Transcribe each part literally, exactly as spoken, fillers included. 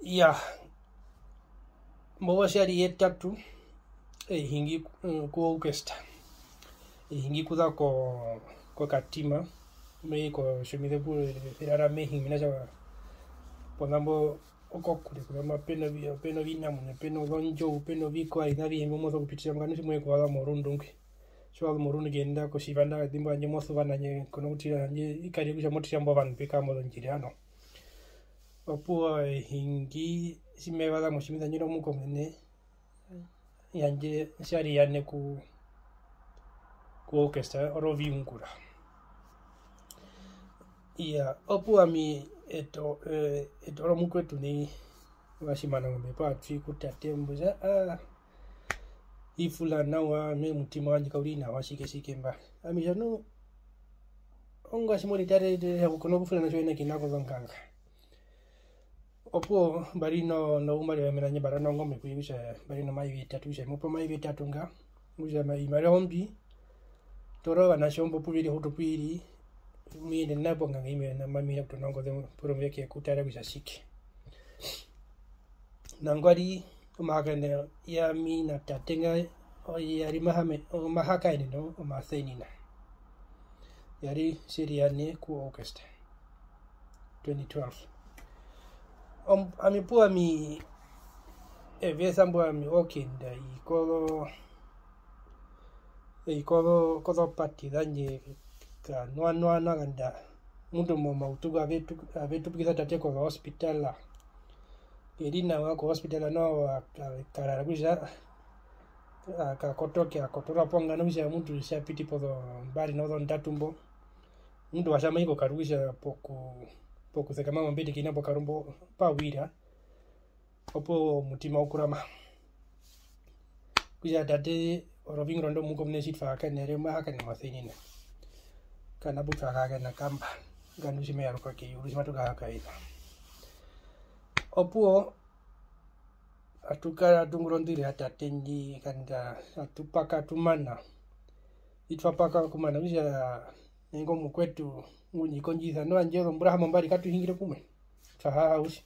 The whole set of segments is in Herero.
Iyaa, mbo tja ri yetatu, e hingi ku, ku Augusta. E hingi okuza ko, koKatima, me i kOtjomuise ku Erara me hingi, mena rokutja ponambo okokure, kurama pe no vi-, pe novinamuinyo, pe nozondjou, pe novikwaye, oviṋa avihe mbi mo sokupitisa mokati, tji mo i kuvaza morundu ngwi. Tji wa zu morundu, okuyenda kotjivanda, tjimbo handje mo suva nandje, ko na kutira handje, i kare kutja mo tira mbo ovandu mbe kara mozondjira, ano. Opuwo e hingi, tji me vaza mOtjomuise handje nomuko munene, yandje tja ri yane ku, ku Augusta, oroviungura. Iyaa, opuwo ami eṱe, eh, eṱe romukwetu nai, wa tjimana ngombe, pa twi ku tate mbo, tja, aa, i fula nawa, me mutima wandje kau ri nawa, tjike, tjike mba. Ami tja, nu, ongwaye tji mo ritarere, ko na kufula na tji u hi na kina kozonganga. Opuwo mba ri no, noumariva mena rokutja mba ri nongombe kuye, kutja mba ri nomayovi yetatu, kutja mo pe omayovi yetatu nga, kutja ma-, ovimariva mbi, toora ovanatje mbo pu ve ri ohauto pu i ri, mu yende na yo ponganga imwe, na mami ya kutonongoze puro mbe ke kutara kutja tjike. Nangwari omahakaeneno ya ami na tate nga, ya ri mahame-, omahakaeneno omasenina. Ya ri tji ri yane ku Augusta, twenty twelve. Om-, ami pu ami, e vesa mbo ami okuyenda i kozo-, e i kozo-, kozopati zandje, ka nwa nwa nwa nganda, mundu momautu ave tu-, ave tupukisa tate kozohospitala. E ri nawa kohospitala noho, a-, a-, karara kutja, a-, kakotoke, akotoka ponganda kutja mutu tja piti pozombari nozondatu mbo. Mundu wa tja ma i kokaru kutja poku-, pokusekama mombete ke na pokarumbo pa wira, opuwo omutima u kurama. Kutja tate, oroviungura ndo muhuka omunene tji twa hakaenere, ma hakaene omasenina. Kana pu twa hakaena kamba, nga indu tji me yaruka keyuru, tji matu kahakaena. Opuwo, atu kara atu ungura ondiro ya tate ndji, kanda atu paka atu mana. Tji twa paka okumana, okutja nai ngo mukwetu ngu ndji kondjisa, nu handje ozombura hambombari katu hingire kumwe. Twa haha uriri.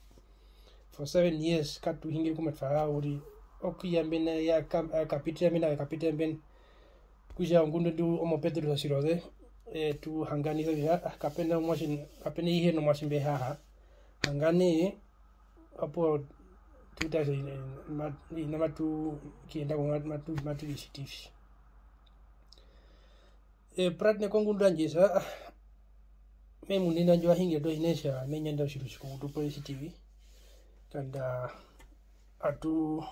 For seven years katu hingire kumwe, twa haha uriri. Okuyambena ya ka-, ya kapitira mbena, ya kapitira mbena. Kutja ongundu ndji omo Petrus Otjiroze, e tu hanganisa kutja, ah, kape na omuatje, kape na ihe nomuatje mbe haha. Hangane, opuwo tu tare, eh, ma-, ina matu kiyenda ko matu-, matu ri tjiti vi. E puratene kongundu yandje, sa, ah, me munene wandje wa hingire ndo hi na tja me nyanda otjiuru tjikukutu po H T V. Kanda atu,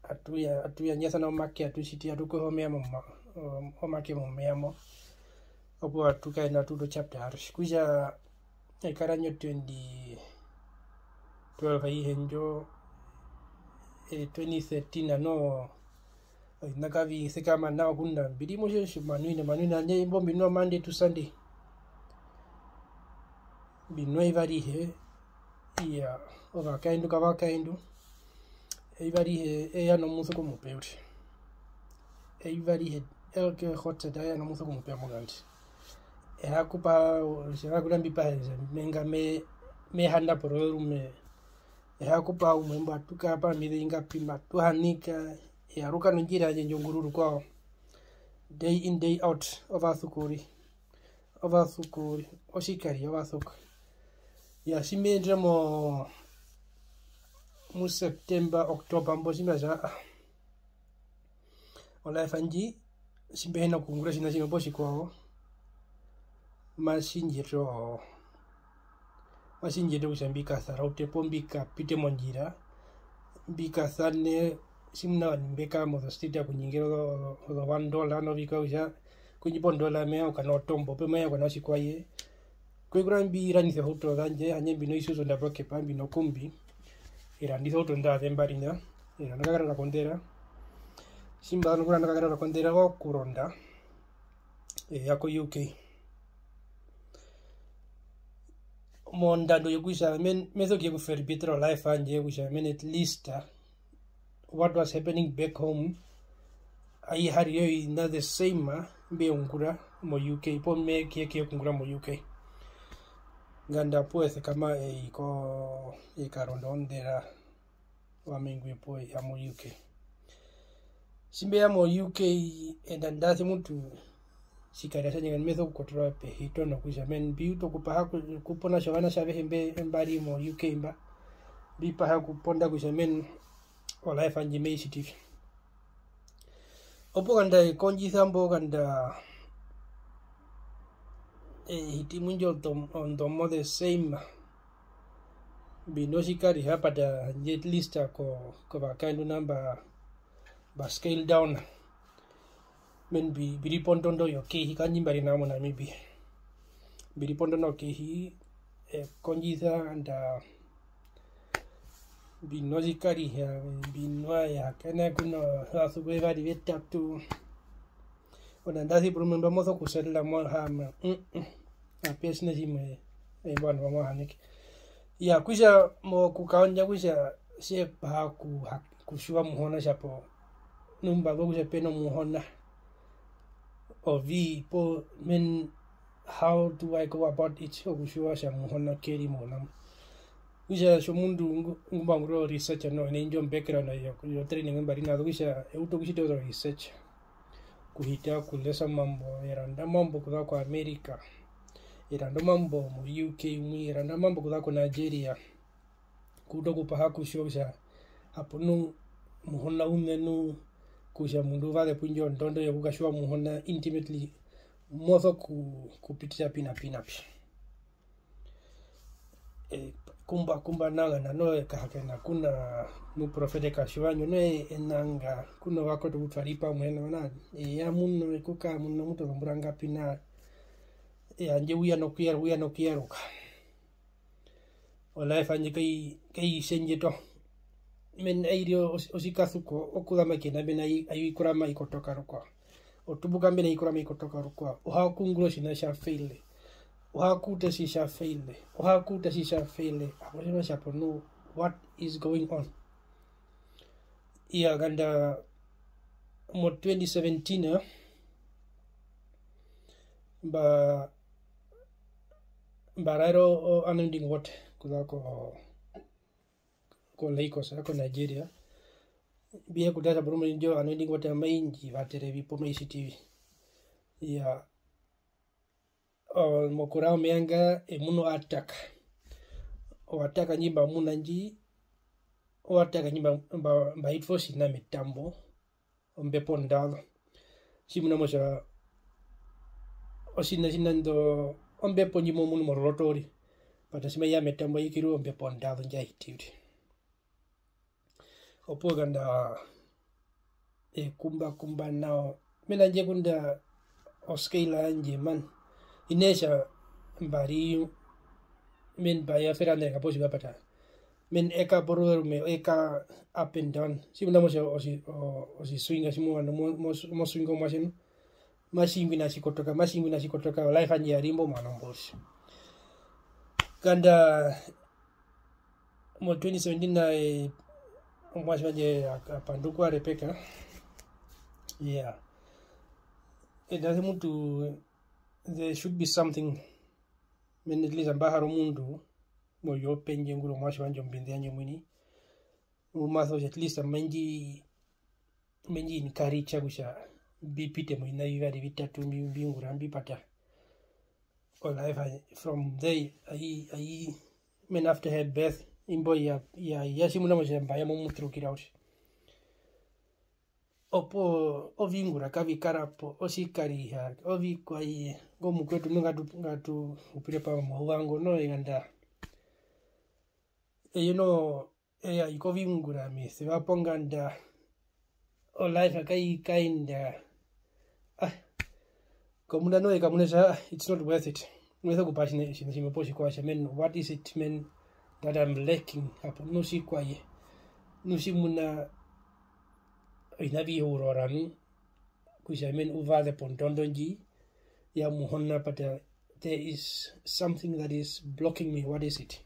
atu ya, atu yandjasana omake, atu tjiti, atu koha omeya moma-, om-, omake momeya mo. Opuwo atu kaenda atu uta o chapter yarwe. Kutja e kara ndjo twenty twelve aihe ndjo, eh, twenty thirteen ano, oviṋa kavi sekama nao ngunda mbi ri motjo-, tjomanuine, manuine, handje imbo mbi nwa Monday to Sunday. Mbi nwa eyuva arihe, iya, ovakaendu kavakaendu, eyuva arihe e ya nomusuko omupe uriri. Eyuva arihe, elke hotset e ya nomusuko omupe mongandi. E ha kupa, tjava kura mbi pahe, menga me, me handa porwe rumwe, e ha kupa umwe mbo atu kara pamwe omieze ingapi matu hanika, e yaruka nondjira yandje ndjo nguru rukwao. Day in, day out, ovasuko uriri. Ovasuko uriri, otjikariha ovasuko. Iya, tji mbi yendere mo, mu September, October mbo tji mba tja, ah, o life yandje, tji mbi hi na okuungura otjiṋa tjimwe poo tjikwao, matji ndji yeta o-, matji ndji yeta kutja mbi kasaraute poo mbi kapite mondjira, mbi kasane, tjimuna ovandu mbe kara mozo street okunyengera ozo, ozo one dollar novikwao kutja, ku ndji pa o dollar me vanga okukanwa otombo, poo me vanga okukanwa otjikwaye. Kovikura mbi randisa ozohauto zandje, handje mbi no Isuzu ndja broke pa, mbi no Kombi, e randisa ozohauto nḓa ze mbari nḓa, e randa okakarata kondera. Tji mba zu nokuranda okakarata kondera, okuronda, e ya ko U K. Mondando yokutja, men-, me sokuye ku fair better life yandje, kutja men at least, what was happening back home, ai ha rire oviṋa the same mbi ungura mo U K, poo me ke-, ke ungura mo U K. Nganda opuwo e sekama e i ko, e karonda ondera wami ngwi opuwo e ya mo U K. Tji mbe ya mo U K, enda ndasi mutu, tjikariha tjandje nganda me sokukotora pehi tono kutja men, mbi uta okupaha ku-, kupona tjovana tjavehe mbe-, mba ri mo U K mba, mbi paha kuponda kutja men, o life yandje me i tjiti vi. Opuwo nganda e kondjisa mbo nganda e hiti mu indjo ondom-, ondomo the same. Mbi notjikariha but handje at least ko-, kovakaendu nao mba, mba scale down. Men mbi-, mbi ri pondondo yokehi, kandji mba ri nao moNamibia. Mbi ri pondondo yokehi, e kondjisa nganda mbi notjikariha, mbi nwa ya, kena kuno vasuku vevari vetatu. Ona ndasi porumwe mba mo sokuserera mo haama, mm, mm. Ape ya tjina tjimwe, eh, mbo vandu va mo haneke. Iya, kutja mokukaondja kutja tje paha ku-, ha-, kutjiwa Muhona tjapo, nu mba zuu kutja pe nomuhona. Ovi, po, men, how do I go about it? Okutjiwa kutja Muhona ke ri mona mo. Kutja tjomundu ngu-, ngu mba ungurira o research no, ene indjo background yo, yo training mba ri na yo, kutja e utu okutjita o research. Okuhita okulesa omambo, e randa omambo okuza ko America, e randa omambo mo U K mwi, e randa omambo okuza ko Nigeria. Okuuta okupaha kutjiwa kutja hapo nu Muhona umwe nu, kutja omundu u vaze pu indjo ondondo yokukatjiwa Muhona intimately, mo so ku-, kupitisa pi na pi na pi. Eh, kumba, kumba nao nganda noho e kahakaena kuna muprofete Katjiwa, ndjo noho e nanga kuna ovakwetu ku twa ri pamwe, nao na, e ya muno, e kukaa muno mutu ozombura ngapi na, e handje u ya nokuyaruka, u ya nokuyaruka. O life yandje kai, kai tjendje toho. Men, ai ri os-, otjikasuko, okuzama kena mena ai, ai kurama i kotoka rukwao. O tupuka mena ai kurama i kotoka rukwao. O ha kuungura otjiṋa tja faile. O ha kuuta tji tja faile. O ha kuuta tji tja faile. Hapo tjiṋa tjapo nu, what is going on? Iya, nganda mo twenty seventeen, eh, mba, mba raerwa o, o anointing water kuza ko, ko Lagos, ko Nigeria. Mbi ye kutara porumwe indjo anointing water mai ndji vatere vi poo mai tjiti vi. Iya. O, mokurara omeva nga, e munu o attack. O attack ndji mba muna ndji, o attack ndji mba, mba, mba itwa otjiṋa metambo, ombepo ondazu. Tjimuna mo tja, otjiṋa, otjiṋa ndo, ombepo ndji mo munu moruroto uriri, but tji mai ya metambo, ai kiri ombepo ondazu ndja hiti uriri. Opuwo nganda e kumba kumba nao. Mena randje ngunda o scale yandje, man. Hi nee tja mba ri, men, mba ya fera nereka potjiva pata. Men, e ka poruveze rumwe, e ka up and down. Tjimuna mo tja otji-, o-, otjiswinga tjimuna mo, mo, mo swinga omuatje nu. Matji ingwina tji kotoka, matji ingwina tji kotoka, o life yandje ya ri mbo mwana mbotja. Nganda mo twenty seventeen na, eh, omuatje wandje a, a pandukwa Rebecca. Yeah. Ena se mutu, there should be something. Mena at least mba hara omundu, moyo pendje ngu ri omuatje wandje, ombinḓu yandje omuini. Ngu ma so kutja at least me ndji, me ndji encourage kutja mbi pite moviṋa vivari vitatu mbi, mbi ungura, mbi pata. O life, I, from there, I, I, men, after her birth, imbo ya, ya, ya tjimuna mo tja mba ya momuturukira uriri. Opuwo oviungura kavi kara po, otjikariha, ovikwaye, ngo mukwetu nu ngatu, ngatu hupire pamwe mouvango, noho nganda. Eye noho, eye a i koviungura misiva ponganda, o life kai kaenda. Ah, komunda noho e kamuna kutja, ah, it's not worth it. Me so kupaha tjiṋa, tjiṋa tjimwe poo tjikwao tja, men, what is it, men, that I'm lacking hapo? Nu tjikwaye. Nu tjimuna oviṋa avihe urora nu, kutja, men, u vaze pondondo ndji ya Muhona, but, uh, there is something that is blocking me. What is it?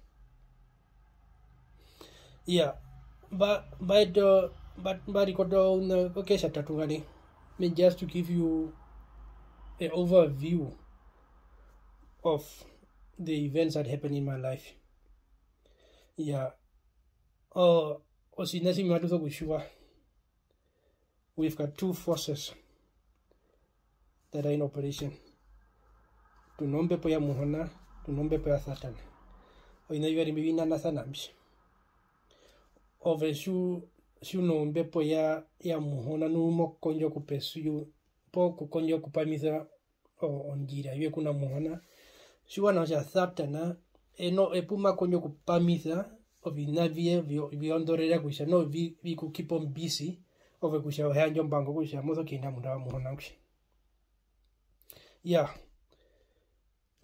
Yeah, mba, mba eto, mba, mba rikoto una okesha tatu ngani. Me just to give you a overview of the events that happened in my life. Iyaa, o-, otjiṋa tjimwe matu sokutjiwa, we've got two forces that are in operation. Tu nombepo ya Muhona, tu nombepo ya Satana. Oviṋa vivari mbi vi nanasana mbi. Ove tji u-, tji u nombepo ya, ya Muhona, nu mo kondjo okupesu-, poo kukondja okupamisa o-, ondjira yoye ku na Muhona. Tjiwa nawa kutja Satana, eno, epu ma kondjo okupamisa oviṋa vye vyo-, vi ondorera kutja noho vi-, vi ku kipa ombisi, ove kutja o ha yandja ombango kutja mo sokuyenda munda wa Muhona ngwi. Iyaa,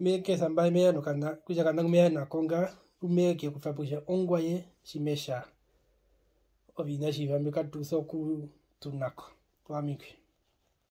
me kesa mba me ya nokana-, kutja kana ngu me ya nako nga, ngu me ke kutwa po kutja ongwaye tji me tja oviṋa tjiva mbi katu sokuṱuna ko, owami ngwi.